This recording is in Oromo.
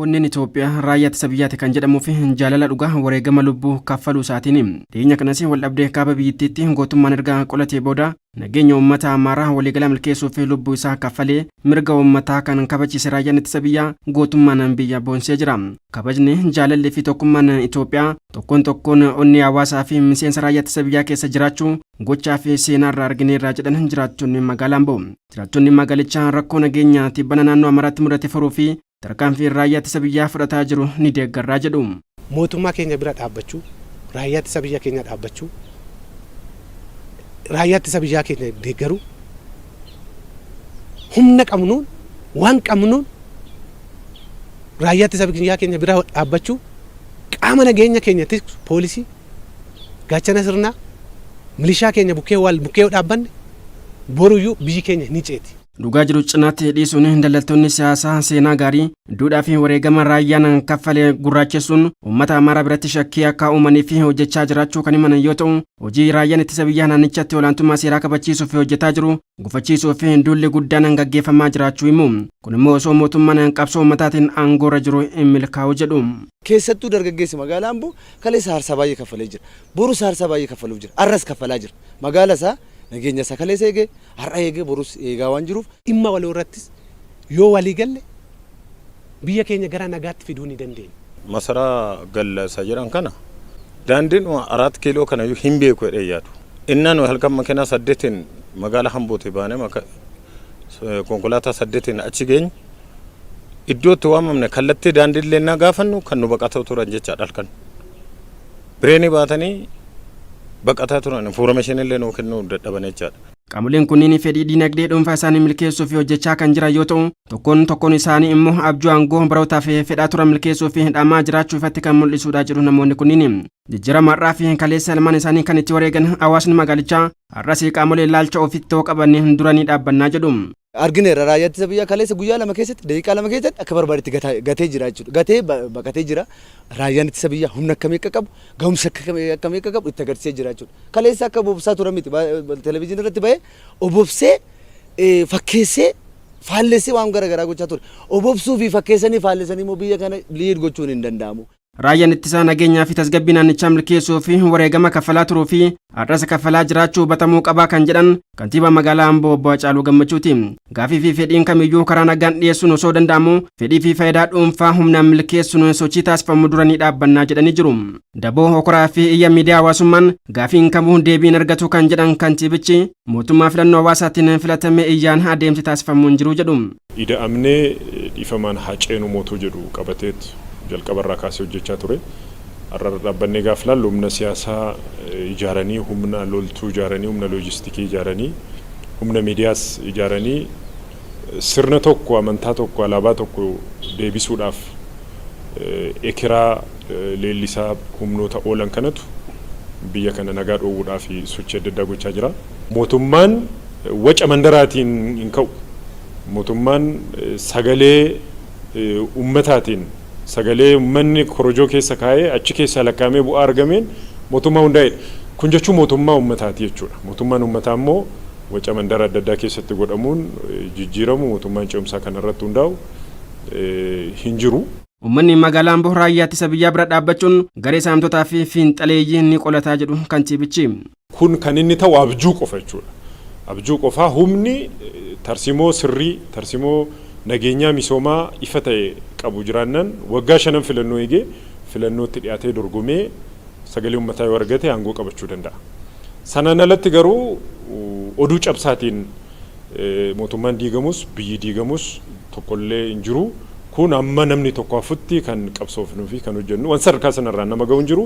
Onneen Itoophiyaa raayyaa ittisa biyyaati kan jedhamuu fi jaalala dhugaa wareegama lubbuu kaffaluu isaatiin. Dhiyeenya kanas waldhabdee kaaba biyyattiitti gootummaan erga qolatee booda nageenya uummata Amaaraa waliigalaa milkeessuu fi lubbuu isaa kaffalee mirga uummataa kan kabachiise raayyaan ittisa biyyaa gootummaan biyya boonsee jira. Kabajni, jaalalli fi tokkummaan Itoophiyaa tokkoon tokkoon onnee hawaasaa fi miseensa raayyaa ittisa biyyaa keessa jiraachuu gochaa fi seenaa irraa argineerraa jedhan jiraattonni magaalaa Amboo. Jiraattonni magaalichaa rakkoo nageenyaa tibbana naannoo Amaaraatti mudate furuu fi tarkaanfii raayyaa ittisa biyyaa fudhataa jiru ni deeggarraa jedhu. Mootummaa keenya bira dhaabbachuu, raayyaa ittisa biyya keenya dhaabbachuu, raayyaa ittisa biyyaa keenya deeggaruu, humna qabnuun, waan qabnuun raayyaa ittisa biyyaa keenya bira dhaabbachuu, qaama nageenya keenya tiksu poolisii, gaachana sirnaa, milishaa keenya bukkee wal bukkee yoo dhaabbanne boruyyuu biyyi keenya ni ceeti. Dhugaa jiru cinaatti dhiisuun daldaltoonni siyaasaa seenaa gaarii, duudhaa fi wareegama raayyaan kaffale gurraachessuun uummata Amaaraa biratti shakkii akka uumanii fi hojjechaa jiraachuu kan himan yoo ta'u, hojii raayyaan ittisa biyyaa naannichatti olaantummaa seeraa kabachiisuuf hojjetaa jiru gufachiisuu fi duulli guddaan gaggeeffamaa jiraachuu himu. Kun immoo osoo mootummaan qabsoo uummataatiin aangoorra jiru hin milkaa'u jedhu. Keessattuu dargaggeessi magaalaa Amboo kaleessa aarsaa baay'ee kaffalee jira. Borus aarsaa baay'ee kaffaluuf jira. Har'as kaffalaa jira. Magaala isaa, nageenya isaa kaleessa eegee, har'a eegee, borus eegaa waan jiruuf. Dhimma waloo irrattis yoo walii galle biyya keenya gara nagaatti fiduu ni dandeenya. Masaraa galla isa jedhan kana daandiin Araat Kiiloo kanayyuu hin beeku jedhee yaadu. Innaa nuyi halkan makiinaa 8n magaala Hambootii baanee konkolaataa 8n achi geenye, iddoo itti waamamne kallattii daandii illee innaa gaafannu kan nu baqataa turan jechaadha halkan. Bireenii baatanii baqataa turan, information illee nuu kennuu dadhaban jechaadha. Qaamoleen kunniin fedhii diinagdee dhuunfaa isaanii milkeessuuf hojjechaa kan jiran yoo ta'u, tokkoon tokkoon isaanii immoo abjuu aangoo barootaaf fedhaa turan milkeessuuf dhamaa jiraachuu ifatti kan mul'isuudha jedhu namoonni kunniin. Jijjiirama har'aa fi kaleessa ilmaan isaanii kan itti wareegan hawaasni magaalichaa har'as qaamolee ilaalcha ofittoo qaban duranii dhaabbannaa jedhu. Argineerra, raayyaa ittisa biyyaa kaleessa guyyaa 2 keessatti, daqiiqaa 2 keessatti akka barbaadetti gatee jira jechuudha. Gatee baqatee jira. Raayyaan ittisa biyyaa humna akkamii akka qabu, gahumsa akkamii akka qabu itti agarsiisee jira jechuudha. Kaleessa akka obobsaa turan miti. Televezyiinii irratti bahee obobsee, fakkeessee, faallessee waan garaagaraa gochaa ture. Obobsuu fi fakkeessanii faallessanii immoo biyya kana lead gochuun hin danda'amu. Raayyaan ittisaa nageenyaa fi tasgabbii naannichaa milkeessuu fi wareegama kaffalaa turuu fi har'as kaffalaa jiraachuu hubatamuu qabaa kan jedhan kantiibaa magaalaa Amboo obbo Hacaaluu Gammachuuti. Gaafii fi fedhiin kamiyyuu karaa nagaan dhiyeessuun osoo danda'amu fedhii fi faayidaa dhuunfaa humnaan milkeessuun sochii taasifamu duranii dhaabbannaa jedhanii jiru. Daboo hokoraa fi iyya miidiyaa hawaasummaan gaafiin kamuu deebiin argatu kan jedhan kantiibichi, mootummaa filannoo hawaasaatiin filatame iyyaan adeemsi taasifamuu hin jiru jedhu. Ida'amnee dhiifamaan haa ceenu mootoo jedhu qabateet jalqabarraa kaasee hojjechaa ture. Har'a dhaabbannee gaaf laallu humna siyaasaa ijaaranii, humna loltuu ijaaranii, humna loojistikii ijaaranii, humna miidiyaas ijaaranii sirna tokko, amantaa tokko, alaabaa tokko deebisuudhaaf ekeraa leellisaa humnoota oolan kanatu biyya kana nagaa dhoowwuudhaaf sochii adda addaa gochaa jira. Mootummaan waca mandaraatiin hin ka'u. Mootummaan sagalee ummataatiin, sagalee ummanni korojoo keessa kaa'ee achi keessaa lakkaa'amee bu'aa argameen mootummaa hundaa'edha. Kun jechuun mootummaa ummataati jechuudha. Mootummaan ummataa immoo waca mandara adda addaa keessatti godhamuun jijjiiramu, mootummaan ce'umsaa kanarratti hundaa'u hin jiru. Uummanni magaalaa Amboo raayyaa ittisa biyyaa bira dhaabbachuun garee saamtotaa fi fiinxaleeyyii ni qolataa jedhu kantiibichi. Kun kan inni ta'u abjuu qofa jechuudha. Abjuu qofaa humni tarsimoo sirrii, tarsimoo nageenyaa misoomaa ifa ta'e qabu jiraannaan waggaa shanan filannoo eegee filannootti dhiyaatee dorgomee sagalee uummataa yoo argate aangoo qabachuu danda'a. Sanaan alatti garuu oduu cabsaatiin mootummaan diigamus biyyi diigamus tokkollee hin jiru. Kun amma namni tokko hafutti kan qabsoofnuu fi kan hojjennu waan sadarkaa sanarraan nama ga'u hin jiru.